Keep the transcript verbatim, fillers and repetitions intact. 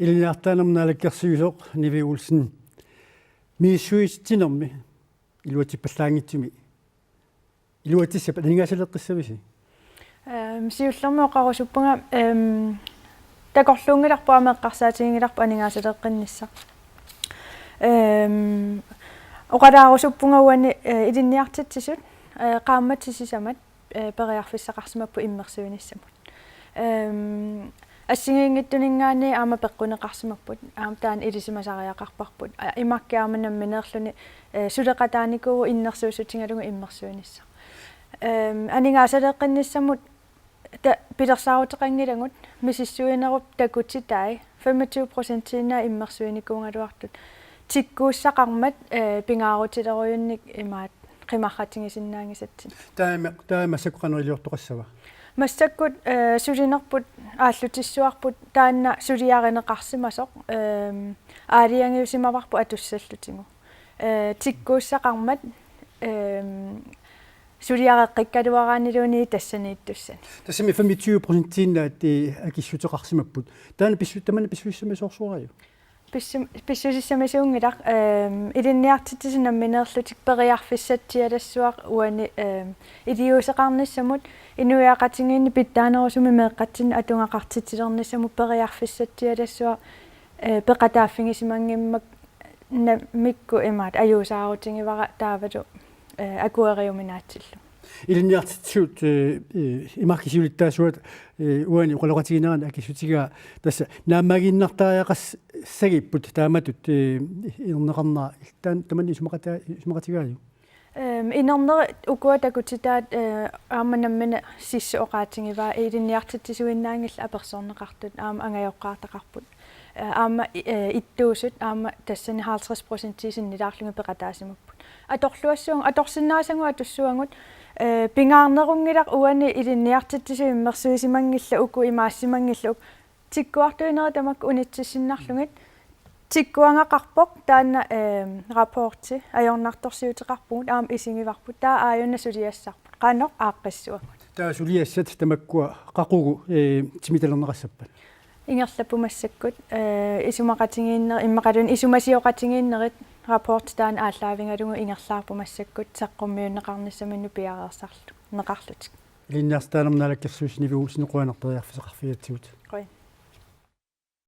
Ilinniartitaanermut naalakkersuisoq Nivi Olsen, misissuititsinermi iluatsippallaanngitsumi iluatsissappat aningaasaleqqissavisi? Ehm, siullermik oqarusuppunga, ehm, takorluunngilarput aamma eqqarsaatiginngilarput aningaasaleqqinnissaq. Ehm, oqalaarusuppunga uani, eh, ilinniartitsisut, eh, qaammatit sisamat, eh, periarfissaqarsimapput immersuinissamut. Ehm, assigiinngitsuninngaanniit aamma peqquneqarsimapput, aamma taanna ilisimasariaqarparput. A-, imaakka aamma nammineerluni, eh, suleqataanikuuvoq innersuussutigalugu immersuinissaq. Ehm, aningaasaleqqinnissamut ta-, pilersaaruteqanngilagut misissuinerup takutitai femogtyve procentiinnaat immersuinikuugaluartut. Tikkuussaqarmat, eh, pingaarutilerujunnik imaat qimarratigisinnaanngisatsinnik. Taama, taama massakkut qanoq iliortoqassava? Massakkut, eh, sulinerput aallutissuarput taanna suliarineqarsimasoq, ehm, aalajangiusimavarput atussallutigu. Eh, tikkuussaqarmat, ehm, suliareqqikkaluaraanniluunniit tassaniittussani. Tassami femogtyve procentiinnaat, eh, akissuteqarsimapput. Taanna pissu-, tamanna pissusissamisoorsuaraju? Pissum-, pissusissamisuunngilaq, ehm, ilinniartitsisut nammineerlutik periarfissatsialassuaq uani, ehm, iliuuseqarnissamut inuiaqatigiinni pitsaanerusumik meeqqatsinnik atugaqartitsilernissamut periarfissatsialassuaq, eh, peqataaffigisimanngimmat na-, mikku imaat ajuusaarutigivara taavalu, eh, akueriuminaatsillugu. Ilinniartitsisut, eh, eh, imarkisiulittaasuat, eh, uani oqaloqatiginerani akissutigaa tassa naammagiinnartariaqassagipput taamatut, eh, inerneqarnera iltaan tamanna isumaqata-, isumaqatigaajuk? Ehm, inerneri ukua takutitaat, eh, aamma nammineq sissu oqaatigivaa ilinniartitsisuinnaanngillat apersorneqartut aamma angajoqqaartaqarput. Eh, aamma i-, eh, ittuusut aamma tassani halvtreds procent sinnilaarlugit peqataasimapput. Atorluassuunga, atorsinnaasagut atussuagut, eh, pingaarnerunngilaq uani ilinniartitsisut immersuisimanngillat uku imaassimanngillat uku. Tikkuartuinerit tamakku unitsissinnarlugit. Tikkuagaqarpoq taanna, ehm, rapporti ajornartorsiuteqarpugut aamma isigivarput. Taava aajuna suliassarput. Qanoq aaqqissuagut. Taava suliassat tamakkua qaqugu, eh, timitalerneqassappat? Ingerlapput massakkut, eh, isumaqatigiinner-, immaqaluunniit isumasioqatigiinnerit rapporti taanna aallaavigalugu ingerlaarput massakkut saqqummiunneqarnissaminnut piareersarlu-, neqarlutik. Ilinniartitaanermut naalakkersuisoq Nivi Olsen, qujanaq periarfissaqarfigigatsigut.